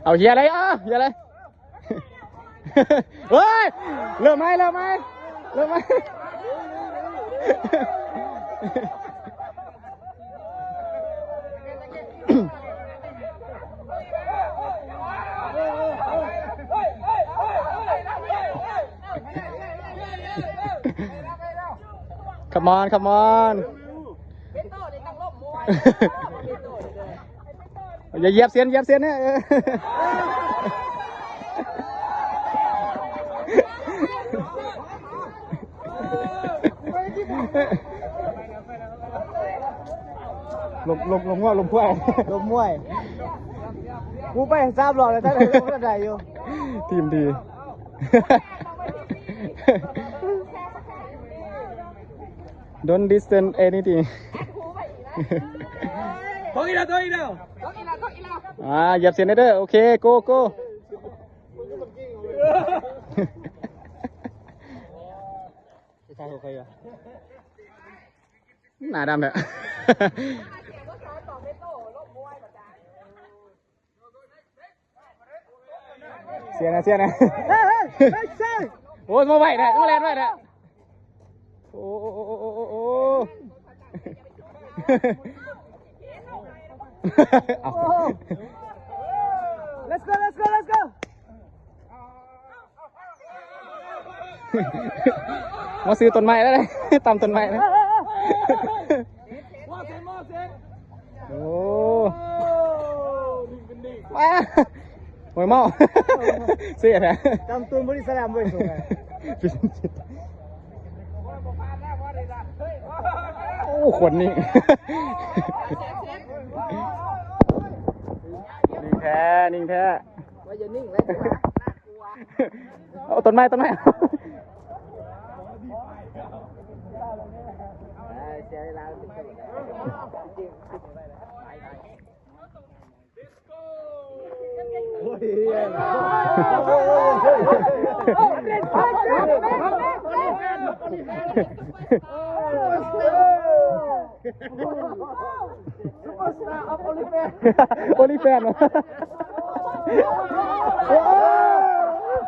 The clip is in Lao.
ເອົາເຮຍເລີຍ ເອົາເຮຍເລີຍ. ເຮີ້ຍ ເລີ່ມໃໝ່ ເລີ່ມໃໝ່ ເລີ່ມໃໝ່. Come on, come on. ຢ່າຢຽບເສັ້ນ ຢຽບເສັ້ນເດີ. ລົມ ລົມ ລົມຫົວ ລົມພວຍ ລົມມວຍ. ກູໄປສາມຮອບແລ້ວ ທັງໄດ້ລົມທັງໄດ້ຢູ່. ທີມດີ. Don't listen anything. ຕົກອີກແລ້ວ ຕົກອີກແລ້ວ. ອ່າ ຢຽບເສັ້ນເດີ. ໂອເຄ ໂກ ໂກ. ໜ້າດຳແທ້. ເສຍນະ ເສຍນະ. ໂອ້ຍ ມາໄວແທ້ ມາແລ່ນໄວແທ້. ໂອ້ ເອົາ Let's go, let's go, let's go. ມາຊື້ຕົ້ນໄມ້ແລ້ວເດ້ ຕຳຕົ້ນໄມ້ແລ້ວ. ໂອ້ ວ້າ ໂອ້ຍ ເມົາ ເສຍແທ້. ຕຳຕົ້ນບໍລິສະແລມເວີຍ ສູງ. ໂອ້ ຄົນນີ້ ນິ່ງແທ້ ນິ່ງແທ້. ວ່າຢ່ານິ່ງເລີຍ ໜ້າກົວ. ເອົາຕົ້ນໄມ້ ຕົ້ນໄມ້. ເອີ ເສຍເວລາ. Superstar of OnlyFans. OnlyFans.